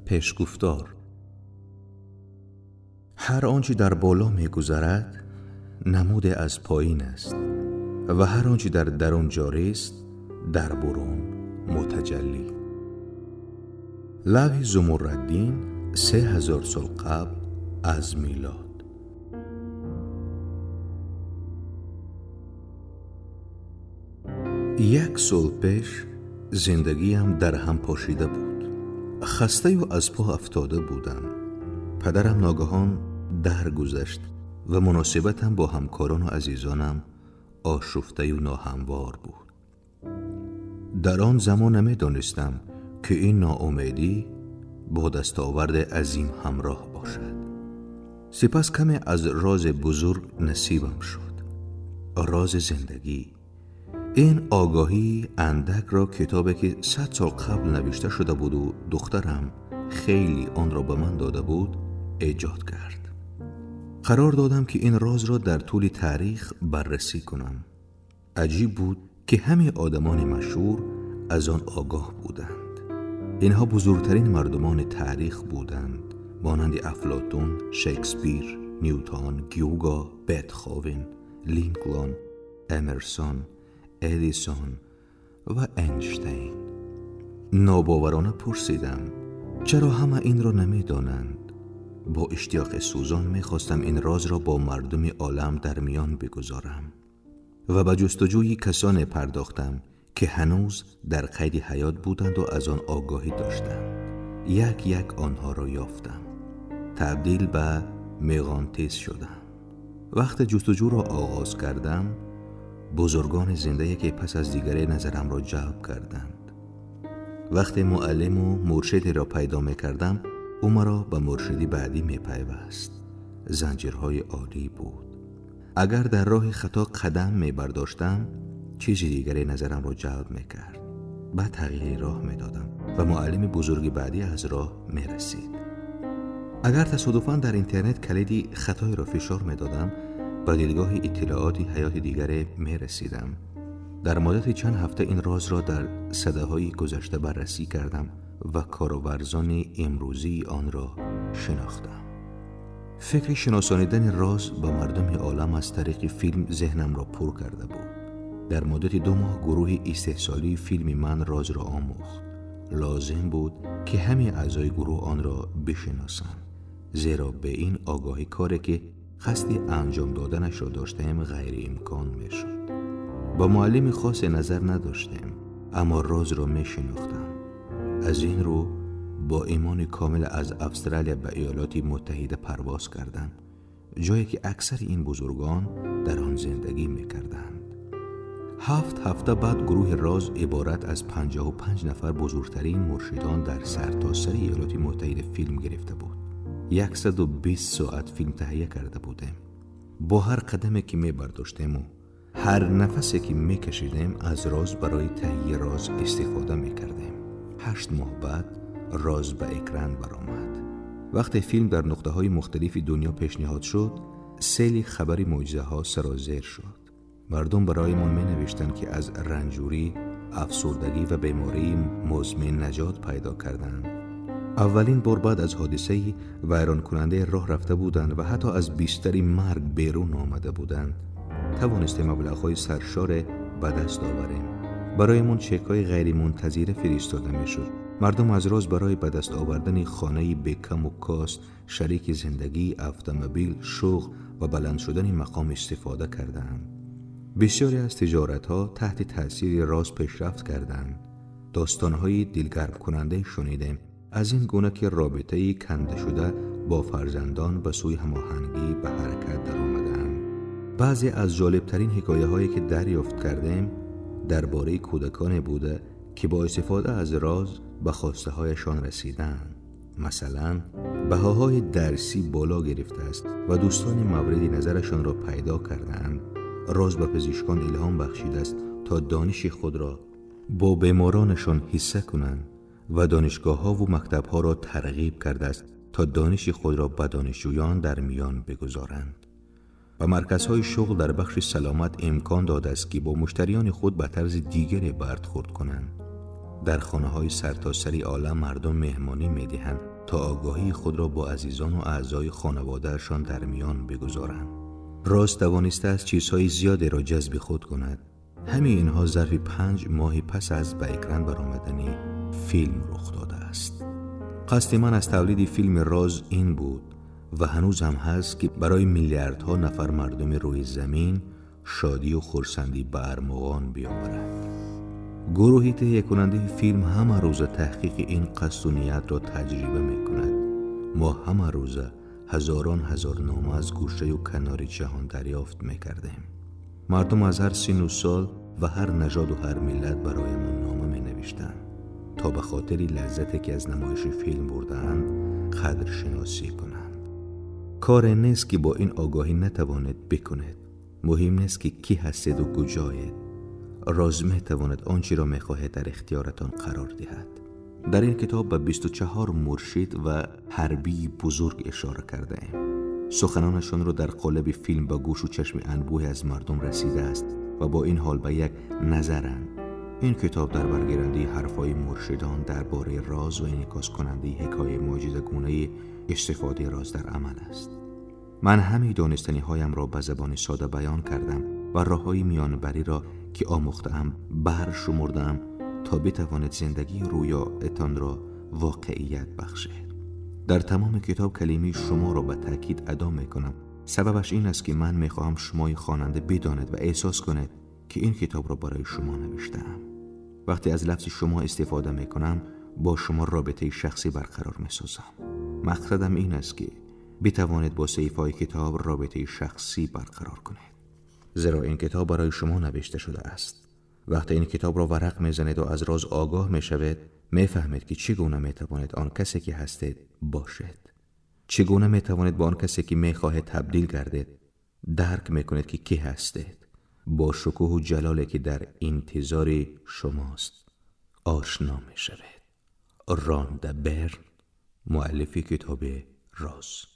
Пешгуфтор. Ҳар он чӣ дар боло мегузарад, намуде аз поин аст ва ҳар он чӣ дар дарун ҷорист, дар бурун мутаҷаллӣ. Лавҳи Зумурраддин 3000 сол қабл аз милод. Як сол пеш зиндагиам дар ҳам пошида буд. Хастаю аз по афтода будам. Падарам ногаҳон даргузашт ва муносибатам бо ҳамкорону азизонам ошуфтаю ноҳамвор буд. Дар он замон намедонистам, ки ин ноумедӣ бо дастоварди азим ҳамроҳ бошад. Сипас каме аз рози бузург насибам шуд. Рози зиндагӣ. Ин огоҳии андакро китобе, ки 100 сол қабл навишта шуда буду духтарам хеле онро ба ман дода буд, эҷод кард. Қарор додам, ки ин розро дар тӯли таърих баррасӣ кунам. Аҷиб буд, ки ҳамаи одамони машҳур аз он огоҳ буданд. Инҳо бузургтарин мардумони таърих буданд, монанди Афлотун, Шекспир, Ньютон, Гюго, Бетховен, Линклон, Эмерсон, Эдисон ва Эйнштейн. Нобоварона пурсидам, чаро ҳама инро намедонанд? Бо иштиёқи сӯзон мехостам ин розро бо мардуми олам дар миён бигузорам ва ба ҷустуҷӯи касоне пардохтам, ки ҳанӯз дар қайди ҳаёт буданду аз он огоҳӣ доштанд. Як як онҳоро ёфтам. Табдил ба меғонтез шудам. Вақте ҷустуҷӯро оғоз кардам, бузургони зинда яке пас аз дигаре назарамро ҷалб карданд. Вақте муаллиму муршидеро пайдо мекардам, ӯ маро ба муршиди баъдӣ мепайваст. Занҷирҳои олӣ буд. Агар дар роҳи хато қадам мебардоштам, чизи дигаре назарамро ҷалб мекард. Ба тағйири роҳ медодам ва муаллими бузурги баъдӣ аз роҳ мерасид. Агар тасодуфан дар интернет калиди хатоеро фишор медодам, ба дидгоҳи иттилооти ҳаёти дигаре мерасидам. Дар муддати чанд ҳафта ин розро дар садаҳои гузашта баррасӣ кардам ва короварзони имрӯзии онро шинохтам. Фикри шиносонидани роз ба мардуми олам аз тариқи филм зеҳнамро пур карда буд. Дар муддати 2 моҳ гурӯҳи истеҳсолии филми ман розро омӯхт. Лозим буд, ки ҳамаи аъзои гурӯҳ онро бишиносанд, зеро бе ин огоҳӣ коре, ки қасди анҷом доданашро доштем, ғайриимкон мешуд. Ба муаллими хосе назар надоштем, аммо розро мешинохтам. Аз ин рӯ бо имони комил аз Австралия ба Иёлоти Муттаҳида парвоз кардам, ҷое ки аксари ин бузургон дар он зиндагӣ мекарданд. 7 ҳафта баъд гурӯҳи роз иборат аз 55 нафар бузургтарин муршидон дар сартосари Иёлоти Муттаҳида филм гирифта буд. 120 соат филм таҳия карда будем. Бо ҳар қадаме ки мебардоштему ҳар нафасе ки мекашидем, аз роз барои таҳияи роз истифода мекардем. 8 моҳ баъд роз ба экран баромад. Вақте филм дар нуқтаҳои мухталифи дунё пешниҳод шуд, сели хабари мӯъҷизаҳо сарозер шуд. Мардум бароямон менавиштанд, ки аз ранҷурӣ, афсурдагӣ ва бемории музмин наҷот пайдо карданд. Аввалин бор баъд аз ҳодисаи вайронкунандаи роҳ рафта буданд ва ҳатто аз бистари марг берун омада буданд. Тавонистем маблағҳои саршоре ба даст оварем. Бароямон чекҳои ғайримунтазира фиристода мешуд. Мардум аз роз барои ба даст овардани хонаи бекаму кост, шарики зиндагӣ, автомобил, шуғл ва баланд шудани мақом истифода карданд. Бисёре аз тиҷоратҳо таҳти таъсири роз пешрафт карданд. Достонҳои дилгармкунандае шунидем аз ин гуна, ки робитаи кандашуда бо фарзандон ба сӯи ҳамоҳангӣ ба ҳаракат даромадаанд. Баъзе аз ҷолибтарин ҳикояҳое, ки дарёфт кардем, дар бораи кӯдаконе буда, ки бо истифода аз роз ба хостаҳояшон расиданд. Масалан, баҳоҳои дарсӣ боло гирифтааст ва дӯстони мавриди назарашонро пайдо кардаанд. Роз ба пизишкон илҳом бахшидааст, то дониши худро бо беморонашон ҳисса кунанд ва донишгоҳҳову мактабҳоро тарғиб кардааст, то дониши худро ба донишҷӯён дар миён бигузоранд. Ба марказҳои шуғл дар бахши саломат имкон додааст, ки бо муштариёни худ ба тарзи дигаре бархӯрд кунанд. Дар хонаҳои сартосари олам мардум меҳмонӣ медиҳанд. تا آگاهی خود را با عزیزان و اعضای خانواده‌شان در میان بگذارند. راز توانسته است چیزهای زیادی را جذب خود کند. همه اینها ظرف 5 ماه پس از به اکران برآمدن فیلم رخ داده است. قصد من از تولید فیلم راز این بود و هنوز هم هست که برای میلیاردها نفر مردم روی زمین شادی و خرسندی به ارمغان بیاورد. گروهی تهیه کننده فیلم همه روزه تحقیق این قصد و نیت را تجربه می کند. ما همه روزه هزاران هزار نامه از گوشه و کنار جهان دریافت می کردیم. مردم از هر سن و سال و هر نژاد و هر ملت برای ما نامه می نوشتند تا به خاطر لذتی که از نمایش فیلم بردند قدر شناسی کنند. کار نیست که با این آگاهی نتوانید بکنید. مهم نیست که کی هستید و کجایید. راز می تواند آنچه را می خواهید در اختیارتان قرار دهد. در این کتاب به 24 مرشد و حربی بزرگ اشاره کرده ایم. سخنانشان را در قالب فیلم به گوش و چشم انبوهی از مردم رسیده است و با این حال به یک نظرند. این کتاب در برگیرنده حرفای مرشدان درباره راز و انعکاس کننده حکایه معجزه‌گونه استفاده راز در عمل است. من همه دانستنی هایم را به زبان ساده بیان کردم و راه‌های میانبری را که آموخته‌ام برشمردم تا بتواند زندگی رویاتان را واقعیت بخشد. در تمام کتاب کلمه شما را به تاکید ادا میکنم. سببش این است که من میخواهم شمای خواننده بداند و احساس کند که این کتاب را برای شما نوشته‌ام. وقتی از لفظ شما استفاده میکنم با شما رابطه شخصی برقرار میسازم. مقصدم این است که بتوانید با صحیفه‌های کتاب رابطه شخصی برقرار کنید، زیرا این کتاب برای شما نوشته شده است. وقتی این کتاب را ورق میزنید و از راز آگاه میشوید، میفهمید که چگونه میتوانید آن کسی که هستید باشید، چگونه میتوانید با آن کسی که میخواهید تبدیل گردید. درک میکنید که کی هستید. با شکوه و جلالی که در انتظار شماست آشنا میشوید. راندا برن، مؤلف کتاب راز.